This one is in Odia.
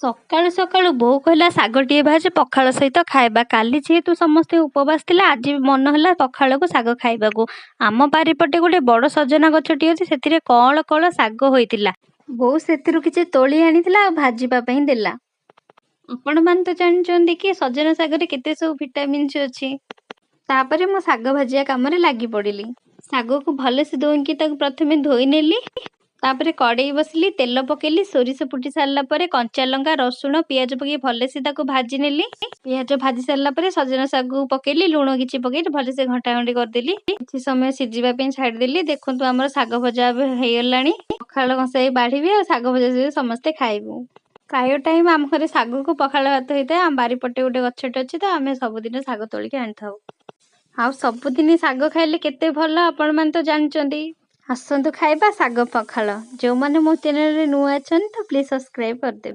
ସକାଳୁ ସକାଳୁ ବୋଉ କହିଲା ଶାଗ ଟିକେ ଭାଜେ, ପଖାଳ ସହିତ ଖାଇବା। କାଲି ଯେହେତୁ ସମସ୍ତେ ଉପବାସ ଥିଲା, ଆଜି ମନ ହେଲା ପଖାଳକୁ ଶାଗ ଖାଇବାକୁ। ଆମ ବାରିପଟେ ଗୋଟେ ବଡ଼ ସଜନା ଗଛଟିଏ ଅଛି, ସେଥିରେ କଅଁଳ କଅଁଳ ଶାଗ ହୋଇଥିଲା। ବୋଉ ସେଥିରୁ କିଛି ତୋଳି ଆଣିଥିଲା ଆଉ ଭାଜିବା ପାଇଁ ଦେଲା। ଆପଣମାନେ ତ ଜାଣିଛନ୍ତି କି ସଜନା ଶାଗରେ କେତେ ସବୁ ଭିଟାମିନ୍ସ ଅଛି। ତାପରେ ମୁଁ ଶାଗ ଭାଜିବା କାମରେ ଲାଗି ପଡ଼ିଲି। ଶାଗକୁ ଭଲସେ ଧୋଇକି ତାକୁ ପ୍ରଥମେ ଧୋଇ ନେଲି। ତାପରେ କଡ଼େଇ ବସିଲି, ତେଲ ପକେଇଲି। ସୋରିଷ ଫୁଟି ସାରିଲା ପରେ କଞ୍ଚା ଲଙ୍କା, ରସୁଣ, ପିଆଜ ପକେଇ ଭଲସେ ତାକୁ ଭାଜି ନେଲି। ପିଆଜ ଭାଜି ସାରିଲା ପରେ ସଜନା ଶାଗକୁ ପକେଇଲି, ଲୁଣ କିଛି ପକେଇ ଭଲସେ ଘଣ୍ଟା ଘଣ୍ଟି କରିଦେଲି। କିଛି ସମୟ ସିଝିବା ପାଇଁ ଛାଡ଼ିଦେଲି। ଦେଖନ୍ତୁ, ଆମର ଶାଗ ଭଜା ଏବେ ହେଇଗଲାଣି। ପଖାଳ କଂସାଏ ବାଢ଼ିବି ଆଉ ଶାଗ ଭଜା ସହିତ ସମସ୍ତେ ଖାଇବୁ। ପ୍ରାୟ ଟାଇମ୍ ଆମ ଘରେ ଶାଗକୁ ପଖାଳ ଭାତ ହେଇଥାଏ। ଆମ ବାରିପଟେ ଗୋଟେ ଗଛଟେ ଅଛି ତ, ଆମେ ସବୁଦିନ ଶାଗ ତୋଳିକି ଆଣିଥାଉ। ଆଉ ସବୁଦିନ ଶାଗ ଖାଇଲେ କେତେ ଭଲ, ଆପଣମାନେ ତ ଜାଣିଛନ୍ତି। ଆସନ୍ତୁ ଖାଇବା ଶାଗ ପଖାଳ। ଯେଉଁମାନେ ମୋ ଚ୍ୟାନେଲରେ ନୂଆ ଅଛନ୍ତି ତ ପ୍ଲିଜ୍ ସବସ୍କ୍ରାଇବ୍ କରିଦେବେ।